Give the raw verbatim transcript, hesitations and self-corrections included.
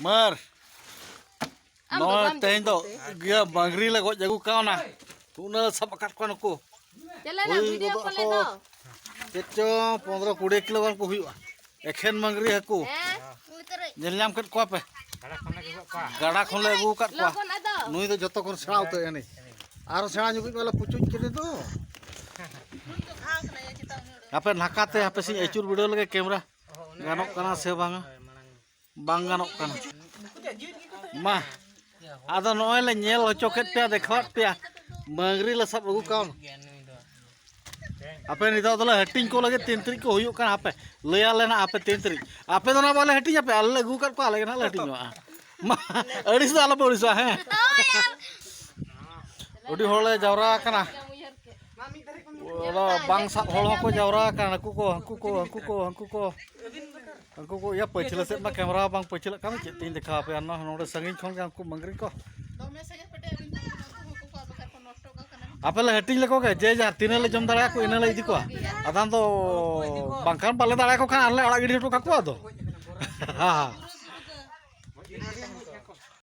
ᱢᱟᱨ, ᱟᱢ ᱫᱚ ᱱᱚᱜᱼᱚᱭ ᱵᱟᱢ ᱛᱮᱦᱮᱧ ᱡᱚᱢ ᱫᱚ ᱠᱚᱛᱮ? ᱤᱭᱟᱹ ᱢᱟᱝᱜᱽᱨᱤ ᱞᱮ ᱜᱚᱡ ᱟᱹᱜᱩ ᱠᱟᱣᱱᱟ᱾ ᱩᱱᱟᱹᱜ ᱞᱮ ᱥᱟᱵ ᱟᱠᱟᱫ ᱠᱚᱣᱟ ᱱᱩᱠᱩ᱾ ᱪᱟᱞᱟᱜ ᱱᱟ ᱦᱩᱭ ᱵᱷᱤᱰᱤᱭᱳ ᱜᱚᱫᱚᱜ ᱠᱚᱞ ᱟᱠᱚ᱾ ᱫᱚ᱾ ᱪᱮᱫ ᱪᱚ ᱯᱚᱱᱫᱽᱨᱚ ᱠᱩᱲᱤ ᱠᱤᱞᱳ ᱜᱟᱱ ᱠᱚ ᱦᱩᱭᱩᱜᱼᱟ᱾ ᱮᱠᱷᱮᱱ ᱢᱟᱝᱜᱽᱨᱤ ᱦᱟᱹᱠᱩ᱾ ᱦᱮᱸ, ᱩᱱᱤ ᱛᱟᱹᱨᱟᱹᱭ᱾ ᱧᱮᱞ ᱧᱟᱢ ᱠᱮᱫ ᱠᱚᱣᱟ ᱯᱮ? ᱜᱟᱰᱟ ᱠᱷᱚᱱ ᱞᱮ ᱟᱹᱜᱩ ᱟᱠᱟᱫ ᱠᱚᱣᱟ᱾ ᱞᱚᱜᱚᱱ ᱟᱫᱚ᱾ ᱱᱩᱭ ᱫᱚ ᱡᱚᱛᱚ ᱠᱷᱚᱱ ᱥᱮᱬᱟ ᱩᱛᱟᱹᱨ ᱮᱱᱮᱡ᱾ ᱟᱨᱚ ᱥᱮᱬᱟ ᱧᱚᱜᱤᱡ ᱢᱟᱞᱮ ᱯᱩᱪᱩᱡ ᱠᱮᱫᱮ ᱫᱚ᱾ ᱦᱟᱯᱮ ᱱᱟᱠᱟᱛᱮ ᱦᱟᱯᱮ ᱥᱮᱧ ᱟᱹᱪᱩᱨ ᱵᱤᱰᱟᱹᱣ ᱞᱮᱜᱮ ᱠᱮᱢᱨᱟ᱾ ᱜᱟᱱᱚᱜ ᱠᱟᱱᱟ ᱥᱮ ᱵᱟᱝᱟ? ᱵᱟᱝ ᱜᱟᱱᱚᱜ ᱠᱟᱱᱟ᱾ ᱢᱟ, ᱟᱫᱚ ᱱᱚᱜᱼᱚᱭ ᱞᱮ ᱧᱮᱞ ᱦᱚᱪᱚ ᱠᱮᱫ ᱯᱮᱭᱟ, ᱫᱮᱠᱷᱟᱣᱟᱫ ᱯᱮᱭᱟ᱾ ᱢᱟᱹᱜᱽᱨᱤ ᱞᱮ ᱥᱟᱵ ᱟᱹᱜᱩ ᱠᱟᱣᱱᱟ᱾ ᱟᱯᱮ ᱱᱤᱛᱚᱜ ᱫᱚᱞᱮ ᱦᱟᱹᱴᱤᱧ ᱠᱚ ᱞᱟᱹᱜᱤᱫ ᱛᱤᱱ ᱛᱟᱹᱨᱤᱠᱷ ᱠᱚ ᱦᱩᱭᱩᱜ ᱠᱟᱱᱟ, ᱦᱟᱯᱮ ᱞᱟᱹᱭ ᱟᱞᱮ ᱱᱟᱜ ᱟᱯᱮ ᱛᱤᱱ ᱛᱟᱹᱨᱤᱠᱷ᱾ ᱟᱯᱮ ᱫᱚ ᱱᱟᱜ ᱵᱟᱞᱮ ᱦᱟᱹᱴᱤᱧ ᱟᱯᱮ, ᱟᱞᱮ ᱞᱮ ᱟᱹᱜᱩ ᱟᱠᱟᱫ ᱠᱚᱣᱟ, ᱟᱞᱮ ᱜᱮ ᱱᱟᱜ ᱞᱮ ᱦᱟᱹᱴᱤᱧᱚᱜᱼᱟ᱾ ᱢᱟ, ᱟᱹᱲᱤᱥ ᱫᱚ ᱟᱞᱚᱯᱮ ᱟᱹᱲᱤᱥᱚᱜᱼᱟ, ᱦᱮᱸ᱾ ᱟᱹᱰᱤ ᱦᱚᱲ ᱞᱮ ᱡᱟᱣᱨᱟ ᱟᱠᱟᱱᱟ᱾ ᱚᱱᱟ ᱵᱟᱝ ᱥᱟᱵ ᱦᱚᱲ ᱦᱚᱸᱠᱚ ᱡᱟᱣᱨᱟ ᱟᱠᱟᱱᱟ᱾ ᱦᱟᱹᱠᱩ ᱠᱚ, ᱦᱟᱹᱠᱩ ᱠᱚ, ᱦᱟᱹᱠᱩ ᱠᱚ, ᱦᱟᱹᱠᱩ ᱠᱚ᱾ ᱦᱟᱹᱠᱩ ᱠᱚ ᱤᱭᱟᱹ ᱯᱟᱹᱪᱷᱞᱟᱹ ᱥᱮᱫ ᱢᱟ ᱠᱮᱢᱨᱟ ᱵᱟᱝ ᱯᱟᱹᱪᱷᱞᱟᱹᱜ ᱠᱟᱱᱟ, ᱪᱮᱫ ᱛᱤᱧ ᱫᱮᱠᱷᱟᱣ ᱟᱯᱮᱭᱟ? ᱱᱚᱣᱟ ᱱᱚᱰᱮ ᱥᱟᱺᱜᱤᱧ ᱠᱷᱚᱱ ᱜᱮ ᱩᱱᱠᱩ ᱢᱟᱹᱜᱽᱨᱤ ᱠᱚ᱾ ᱟᱯᱮ ᱞᱮ ᱦᱟᱹᱴᱤᱧ ᱞᱮᱠᱚ ᱜᱮ, ᱡᱮ ᱡᱟᱦᱟᱸ ᱛᱤᱱᱟᱹᱜ ᱞᱮ ᱡᱚᱢ ᱫᱟᱲᱮᱭᱟᱜᱼᱟ, ᱤᱱᱟᱹ ᱞᱮ ᱤᱫᱤ ᱠᱚᱣᱟ᱾ ᱟᱫᱷᱟᱱ ᱫᱚ ᱵᱟᱝᱠᱷᱟᱱ ᱵᱟᱞᱮ ᱫᱟᱲᱮᱭᱟᱠᱚ ᱠᱷᱟᱱ ᱟᱨᱞᱮ ᱟᱲᱟᱜ ᱜᱤᱰᱤ ᱦᱚᱴᱚ ᱠᱟᱠᱚᱣᱟ ᱟᱫᱚ᱾